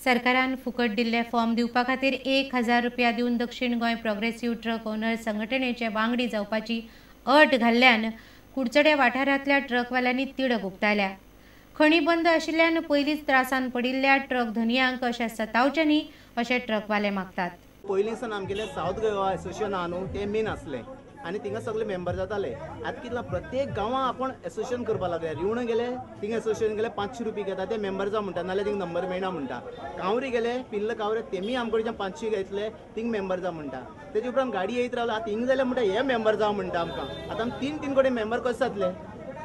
सरकारान फुकट दिल्ले फॉर्म दिवपा खातीर 1000 रुपया दिवन दक्षिण गोंय प्रोग्रेसिव्ह ट्रक ओनर संघटनेचे वांगडी जावपाची अट घाल्ल्यान कुडचडे वाठारांतल्या ट्रकवाल्यांनी तिडक उक्तायल्या। खणी बंद आशिल्ल्यान पयलींच त्रासान पडिल्ल्या ट्रक धनयांक अशें सतावचें न्ही अशें ट्रकवाले मागतात। पयलीं आमगेलें सावथ गोवा एसोसिएशन आहा न्हू, तें मेन आसलें आनी थिंगा सगळे मेंबर जाताले। आतां कितला प्रत्येक गांवां आपण एसोसिएशन करपाक लागले। रिवणा गेले थिंगा एसोसिएशन गेले 500 रुपया घेता, ते मेंबर जाव म्हणटा, नाल्यार थिंगा नंबर मेळना म्हणटा। कावरी गेले पिल्ल कावरे तेमी आमकडच्यान 500 घेतले, थिंग मेंबर जाव म्हणटा। तेजे उपरांत गाडी येयत रावला, आतां हिंग जाल्यार म्हणटा हे मेंबर जाव म्हणटा आमकां। आतां आमी 3-3 कडेन मेंबर कशें जातले?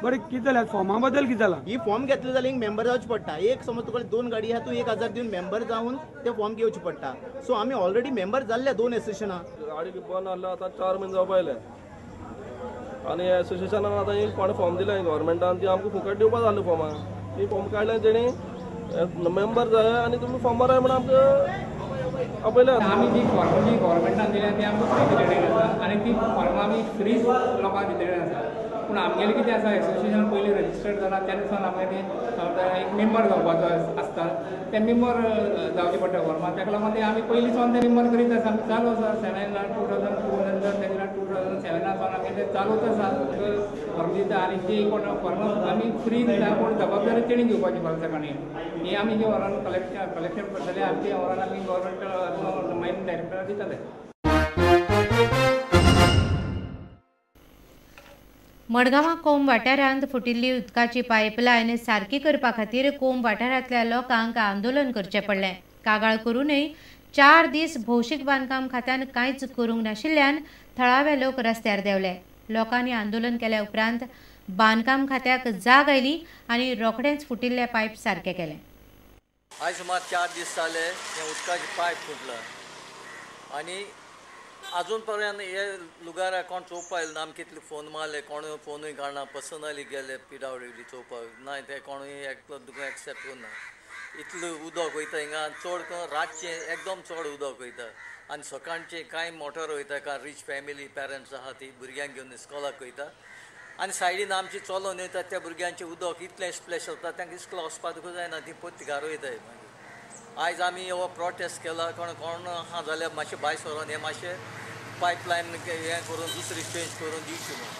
बरें, कितें जालें फॉर्मा बद्दल कितें जालां? ही फॉर्म घेतले जाल्यार मेंबर जावचें पडटा। एक समज तुका 2 गाडी आहा, तूं 1000 दिवन मेंबर जावन ते फॉर्म घेवचें पडटा। सो आमी ऑलरेडी मेंबर जाल्ले 2 एसोसिएशनां। गाडी बंद आहले आतां 4 म्हयने जावपा आयले आनी एसोसिएशनान आतां एक कोणें फॉर्म दिलें गव्हर्मेंटान, ती आमकां फुकट दिवपा जाल्ली फॉर्मां। ती फॉर्म काडलें तेणी मेंबर जाय आनी तुमी फॉर्म भराय म्हूण आमकां आपयलें। आमी जी फॉर्म जी गव्हर्मेंटान दिल्या ती आमकां फ्री दिलेली आसा आनी ती फॉर्मां आमी फ्री लोकांक दिलेली आसा। पूण आमगेलें कितें आसा, एसोसिएशन पयलीं रजिस्टर्ड जाला त्या दिसान आमगेलें एक मेंबर जावपाचो आसता, ते मेंबर जावचें पडटा फॉर्मां। ताका लागून ते आमी पयलीं सावन ते मेंबर करीत आसा, आमी चालू आसा। 2002 नंतर तेन्ना 2007 सावन आमगेलें तें चालूच आसा। फॉर्म दिता आनी जी कोण फॉर्मां आमी फ्री दिता, पूण जबाबदारी तेणी घेवपाची फावसाकाणी ही आमी जी व्हरोन कलेक्शन करतले आमी ती व्हरोन आमी गव्हर्मेंट मायन डायरेक्टराक दितले। मडगांवां कोंब वाठारांत फुटिल्ली उदकाची पायपलायन सारकी करपा खातीर कोंब वाठारांतल्या लोकांक आंदोलन करचें पडलें। कागाळ करूनय 4 दीस भौशीक बांदकाम खात्यान कांयच करूंक नाशिल्ल्यान थळावे लोक रस्त्यार देंवले। लोकांनी आंदोलन केल्या उपरांत बांदकाम खात्याक जाग आयली आनी रोखडेंच फुटिल्ले पायप सारके केले। आयज सुमार 4 दीस जाले हें उदकाचें पायप फुटलां आनी अजून पर्यंत हे लुगारा कोण चोवपा येयलो ना। आमी कितले फोन मारले, कोणूय फोनूय काडना। पर्सनली गेले पिडावडी चोवपाक ना, ते कोणूय एकलो तुका एक्सेप्ट करना। इतलें उदक वयता हिंगा, चड करून रातचें एकदम चड उदक वयता आनी सकाळचें कांय मोटर वयता। कारण रीच फॅमिली पेरंट्स आहा ती भुरग्यांक घेवन इस्कॉलाक वयता आनी सायडीन आमची चलोवन वयता, त्या भुरग्यांचें उदक इतलें स्प्लॅश जाता, तांकां इस्कॉलाक वचपाक जायना, ती परती घरा वयताय। मागीर आयज आमी हो प्रोटेस्ट केला, कोण कोण आहा जाल्यार मातशें भायर सरोन हें मातशें पायपलायन हें करून दुसरी चेंज करून दिवची म्हूण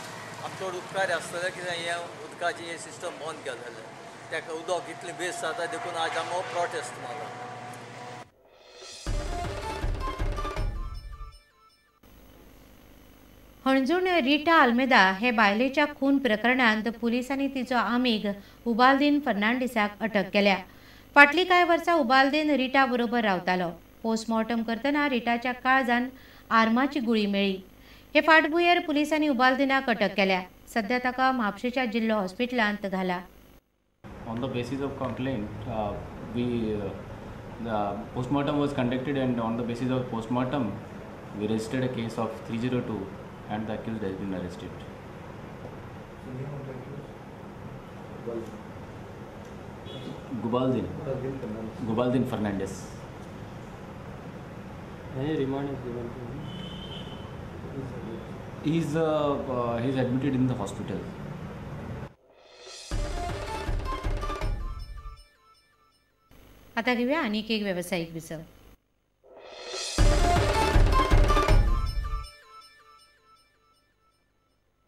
आमकां चड उपकार आसतलें। कित्याक हें उदकाचें हें सिस्टम बंद केलें जाल्यार ताका उदक इतलें बेस्ट जाता, देखून आयज आमी हो प्रोटेस्ट मारला। हणजूण रिटा आल्मेदा हे बायलेच्या खून प्रकरणांत पुलिसांनी तिचो आमीग उबालदीन फर्नांडीसाक अटक केल्या। फाटलीं कांय वर्सां उबालदीन रिटा बरोबर रावतालो। पोस्टमॉर्टम करतना रिटाच्या काळजान आर्माची गुळी मेळ्ळी। हे फाटभुंयेर पुलिसांनी उबालदीनाक अटक केल्या। सध्या ताका म्हापशेच्या जिल्लो हॉस्पिटलांत घाला। On the basis of complaint, the postmortem was conducted and on the basis of postmortem, we registered a case of 302 and the accused has been arrested. Gubaldin Fernandez. Any remand is given to him? He's admitted in the hospital. आता घेऊया आणखी एक व्यावसायिक विसव।